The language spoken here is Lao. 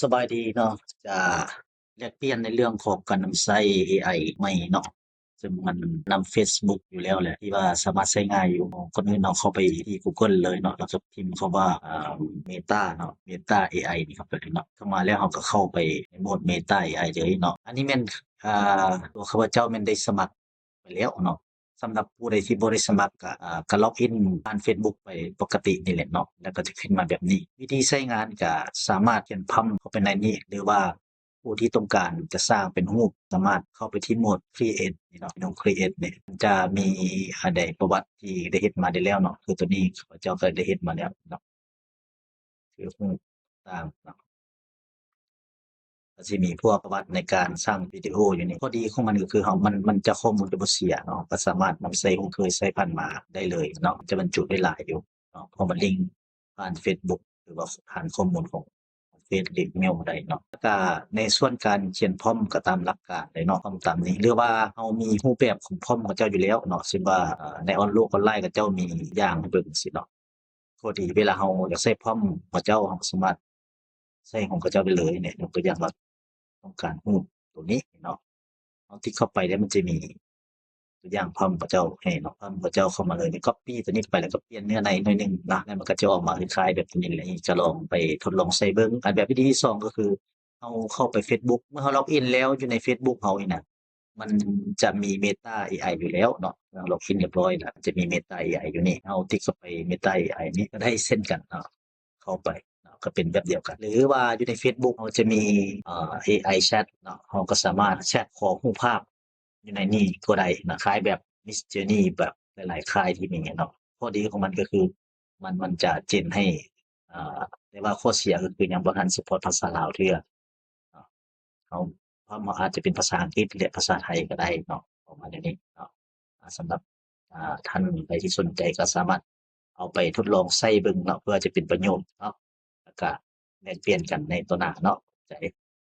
ສະບາຍດີເນາະ ຈະແລກປ່ຽນໃນເລື່ອງຂອງການນຳໃຊ້ ເອໄອ ໃໝ່ເນາະ ເຊິ່ງມັນນຳ Facebook ຢູ່ແລ້ວແຫຼະ ທີ່ວ່າສາມາດໃຊ້ງ່າຍຢູ່. ກ່ອນອື່ນເຮົາເຂົ້າໄປທີ່ Google ເລີຍເນາະ ແລ້ວກໍພິມຄຳວ່າ ເມຕາ ເນາະ Meta ເອໄອ ນີ້ເຂົ້າໄປເລີຍເນາະ. ເຂົ້າມາແລ້ວເຮົາກໍເຂົ້າໄປໃນໂໝດ Meta ເອໄອ ເລີຍເນາະ. ອັນນີ້ແມ່ນ ຕົວຂ້າພະເຈົ້າແມ່ນໄດ້ສະໝັກ ໄປແລ້ວເນາະ. ສຳລັບຜູ້ໃດທີ່ບໍ່ໄດ້ສະໝັກ ກະ ກະລັອກອິນຜ່ານ Facebook ໄປປົກກະຕິນີ້ແຫຼະເນາະ ແລ້ວກໍຈະຂຶ້ນມາແບບນີ້. ວິທີໃຊ້ງານກະສາມາດຂຽນພຣອມເຂົ້າໄປໃນນີ້ ຫຼືວ່າຜູ້ທີ່ຕ້ອງການຈະສ້າງເປັນຮູບ ສາມາດເຂົ້າໄປທີ່ໂໝດ Create ນີ້ເນາະ ເມນູ Create ນີ້ ມັນຈະມີອັນໃດປະຫວັດທີ່ໄດ້ເຮັດມາໄດ້ແລ້ວເນາະ ຄືໂຕນີ້ຂ້າພະເຈົ້າກໍໄດ້ເຮັດມາແລ້ວເນາະ ຄືຮູບຕ່າງເນາະ. ກໍຊິມີພວກປະຫວັດໃນການສ້າງວິດີໂອຢູ່ນີ້. ຂໍ້ດີຂອງມັນກໍຄືເຮົາ ມັນ ມັນຈະ ຂໍ້ມູນຈະບໍ່ເສຍເນາະ ກໍສາມາດນຳໃຊ້ ຮູ້ເຄີຍໃຊ້ຜ່ານມາໄດ້ເລີຍເນາະ ຈະບັນຈຸໄດ້ຫຼາຍຢູ່ເນາະ ເພາະມັນລິງຜ່ານ Facebook ຫຼືວ່າຖານຂໍ້ມູນຂອງເຟສ ຫຼືອີເມວໄດ້ເນາະ. ແລ້ວກະໃນສ່ວນການຂຽນພຣອມກໍຕາມຫຼັກການເລີຍເນາະ ພຣອມຕາມນີ້ ຫຼືວ່າເຮົາມີຮູບແບບຂອງພຣອມຂອງເຂົາເຈົ້າຢູ່ແລ້ວເນາະ ເຊັ່ນວ່າ ເອີ ໃນອອນໂລກອອນລາຍເຂົາເຈົ້າມີຢ່າງໃຫ້ເບິ່ງຊີ້ເນາະ. ພໍດີເວລາເຮົາຢາກໃຊ້ພຣອມຂອງເຂົາເຈົ້າ ເຮົາກໍສາມາດໃຊ້ຂອງເຂົາເຈົ້າໄດ້ເລີຍເນາະ. ຍົກຕົວຢ່າງວ່າຕ້ອງການຮູບໂຕນີ້ເນາະ ເຮົາຕິກເຂົ້າໄປແລ້ວມັນຈະມີຕົວຢ່າງພຣອມຂອງເຂົາເຈົ້າໃຫ້ເນາະ ພຣອມຂອງເຂົາເຈົ້າເຂົ້າມາເລີຍ. ກັອບປີ້ໂຕນີ້ໄປ ແລ້ວກໍປ່ຽນເນື້ອໃນໜ້ອຍໜຶ່ງນະ ແລ້ວມັນກໍຈະອອກມາຄ້າຍໆແບບນີ້ແຫຼະ. ນີ້ຈະລອງໄປທົດລອງໃຊ້ເບິ່ງ. ອັນແບບວິທີທີສອງກໍຄື ເຮົາເຂົ້າໄປ Facebook ເມື່ອເຮົາລັອກອິນແລ້ວຢູ່ໃນ Facebook ເຮົານີ້ນະ ມັນຈະມີ Meta ເອໄອ ຢູ່ແລ້ວເນາະ. ເຮົາລັອກອິນຮຽບຮ້ອຍແລ້ວ ຈະມີ Meta ເອໄອ ຢູ່ນີ້ ເຮົາຕິກເຂົ້າໄປ Meta ເອໄອ ນີ້ກໍໄດ້ເຊັ່ນກັນເນາະ ເຂົ້າໄປເນາະ ກໍເປັນແບບດຽວກັນ. ຫຼືວ່າຢູ່ໃນ Facebook ເຮົາຈະມີ ເອີ ເອໄອ Chat ເນາະ ເຮົາກໍສາມາດແຊັດຂໍຮູບພາບຢູ່ໃນນີ້ກໍໄດ້ເນາະ ຄ້າຍແບບ Midjourney ແບບຫຼາຍໆຄ້າຍທີ່ມີເນາະ. ຂໍ້ດີຂອງມັນກໍຄື ມັນ ມັນຈະເຈນໃຫ້ ເອີ ແຕ່ວ່າຂໍ້ເສຍກໍຄືຍັງບໍ່ທັນ support ພາສາລາວເທື່ອເນາະ. ເຮົາ ເຮົາອາດຈະເປັນພາສາອັງກິດ ແລະ ພາສາໄທກໍໄດ້ເນາະ ປະມານແນວນີ້ເນາະ. ອາ ສຳລັບ ອາ ທ່ານໃດທີ່ສົນໃຈກໍສາມາດເອົາໄປທົດລອງໃຊ້ເບິ່ງເນາະ ເພື່ອຈະເປັນປະໂຫຍດເນາະ ແລ້ວກະແລກປ່ຽນກັນໃນຕໍ່ໜ້າເນາະ. ໃຈ